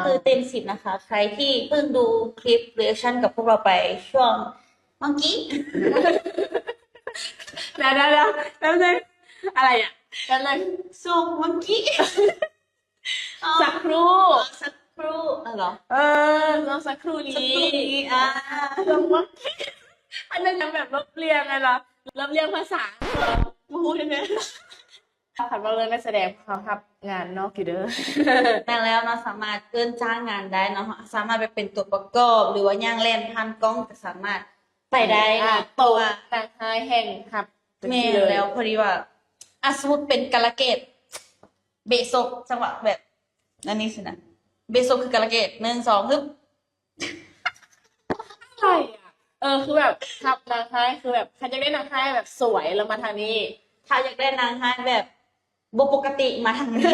ຄືເຕັມສິບນະຄະ ໃຄທີ່ເພິ່ງດູຄລິບ reaction ກັບພວກເຮົາໄປຊ່ວງມັງກີ້ เดี๋ยวเดี๋ยวเดี๋ยวแป๊บนึงอะไรอ่ะแป๊บนึง ຊ່ວງມັງກີ້ สักครู่ ສັກຄຣູ້ ເອີເຫຣອ เออช่วงสักครู่นี้ ສັກຄຣູ້ນີ້ ອ່າ ช่วงมังกี้อันนั้นแบบลบเลียงเลยเหรอลบเลียงภาษากูพูดได้ไหม คันว่าเรื่องนักแสดงเขารับงานนอกอยู่เด้อ ແມ່ນແລ້ວເນາະ ສາມາດເອີ້ນຈ້າງງານໄດ້ເນາະ ສາມາດໄປເປັນຕົວປະກອບ ຫຼືວ່າຍ່າງແລ່ນຜ່ານກ້ອງກໍສາມາດໄປໄດ້ເນາະ ໂຕນາງຮ້າຍແຫ່ງຮັບ ແມ່ນແລ້ວ ພໍດີວ່າ ອາ ສົມມຸດເປັນກາລະເກດ ເບສົກ ຈັງຫວະແບບ ອັນນີ້ຊິນະ ເບສົກຄືກາລະເກດ ໜຶ່ງ ສອງ ຮຶບ อะไรอ่ะเออคือแบบทับนางร้ายคือแบบใครจะได้นางร้ายแบบสวยแล้วมาทางนี้ ຖ້າຢາກໄດ້ນາງຮ້າຍແບບບໍ່ປົກກະຕິມາທາງນີ້